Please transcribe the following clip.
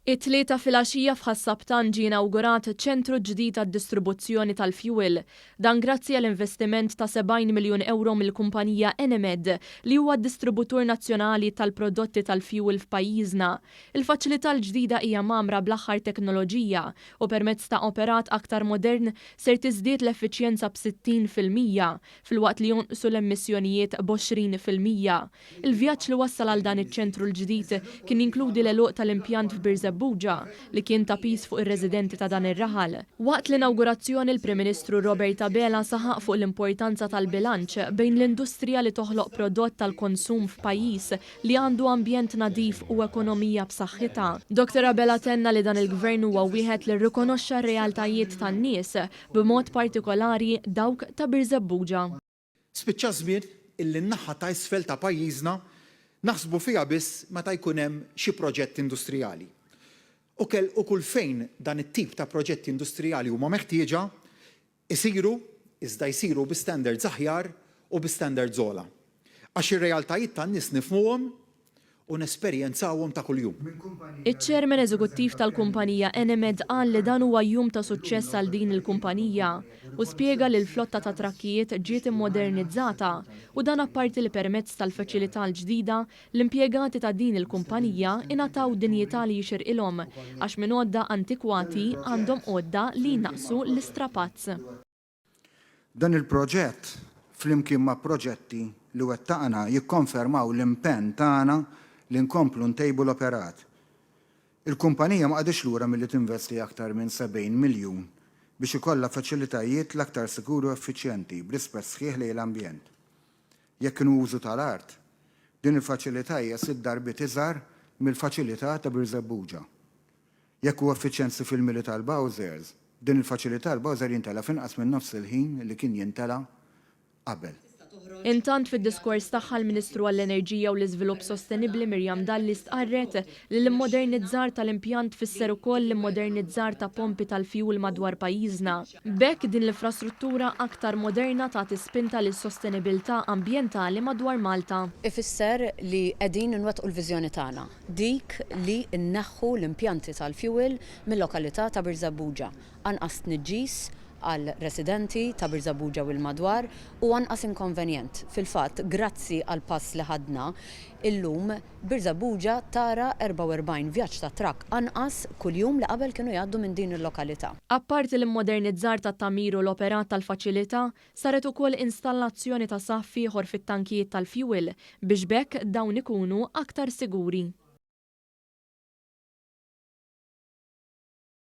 It-Tlieta filgħaxija f'Ħas-Saptan ġie inawgurat ċentru ġdid għad-distribuzzjoni tal-fjuwil. Dan grazzi għal investiment ta' 70 miljun ewro mill-kumpanija Enemed li huwa d-distributur nazzjonali tal-prodotti tal-fjuwil f'pajjiżna. Il-faċilità l-ġdida hija mgħammra bl-aħħar teknoloġija u permezz ta' operat aktar modern ser tiżdied l-effiċjenza b'60% filwaqt li jonqsu l-emissjonijiet b'20%. Il-vjaġġ li wassal għal dan iċ-ċentru l-ġdid kien jinkludi l-għeluq tal-impjant f'Birżebbuġa, li kien ta' piż fuq ir-residenti ta' dan ir-raħal. Waqt l-inawgurazzjoni l-Prim Ministru Robert Abela saħaq fuq l-importanza tal-bilanċ bejn l-industrija li toħloq prodott għall-konsum f'pajjiż li għandu ambjent nadif u ekonomija b'saħħitha. Dottor Abela tenna li dan il-Gvern huwa wieħed li rrikonoxxa r-realtajiet tan-nies, b'mod partikolari dawk ta' Birżebbuġa. Spiċċa ż-żmien illi n-naħa ta' isfel ta' pajjiżna naħsbu fiha biss meta jkun hemm xi proġett industrijali. U kell u kull fejn dan it-tip ta' proġetti industrijali huma meħtieġa, isiru, iżda jsiru bi standards aħjar u bi standards ogħla. Għax ir-realtajiet tan-nies nifhmuhom u nesperjenzawhom ta' kuljum. Iċ-Chairman Eżekuttiv tal-kumpanija Enemed qal li dan huwa jum ta' suċċess għal din il-kumpanija u spjega li l-flotta ta' trakkijiet ġiet immodernizzata u dan apparti li permezz tal-faċilità l-ġdida l-impjegati ta' din il-kumpanija ingħataw dinjità li jixirqilhom għax minn għodda antikwati għandhom għodda li jnaqqsu l-istrapazz. Dan il-proġett, flimkien ma' proġetti li wettaqna jikkonfermaw l-impenn tagħna li nkomplu ntejbu l-operat. Il-kumpanija ma qagħditx lura milli tinvesti aktar minn 70 miljun biex ikollha faċilitajiet l-aktar sikuri u effiċjenti b'rispett sħiħ lejn l-ambjent. Jekk inhu użu tal-art, din il-faċilità hija sitt darbiet iżgħar mill-faċilità ta' Birżebbuġa. Jekk hu effiċjenzi fil-mili tal-bowsers, b'din il-faċilità l-bowser jintela' f'inqas minn nofs il-ħin li kien jintela' qabel. Intant fid-diskors tagħha l-Ministru għall-Enerġija u l-Iżvilupp Sostenibbli Miriam Dalli stqarret li l-immodernizzar tal-impjant tfisser ukoll l-immodernizzar ta' pompi tal-fjuwil madwar pajjiżna. B'hekk din l-infrastruttura aktar moderna tagħti spinta lis-sostenibilità ambjentali madwar Malta. Ifisser li qegħdin inwettqu l-viżjoni tagħna. Dik li nneħħu l-impjanti tal-fjuwil mil-lokalità ta' Birżebbuġa. Anqas tniġġis għal residenti ta' Birżebbuġa u l-madwar u anqas inkonvenjent. Fil-fatt, grazzi għall-pass li ħadna, illum Birżebbuġa tara 44 vjaġġ ta' trakk anqas kuljum li qabel kienu jgħaddu minn din il-lokalità. Apparti l-immodernizzar tat-tagħmir u l-operat tal-faċilità, Saret ukoll installazzjoni ta' saff ieħor fit-tankijiet tal-fjuwil biex b'hekk dawn ikunu aktar siguri.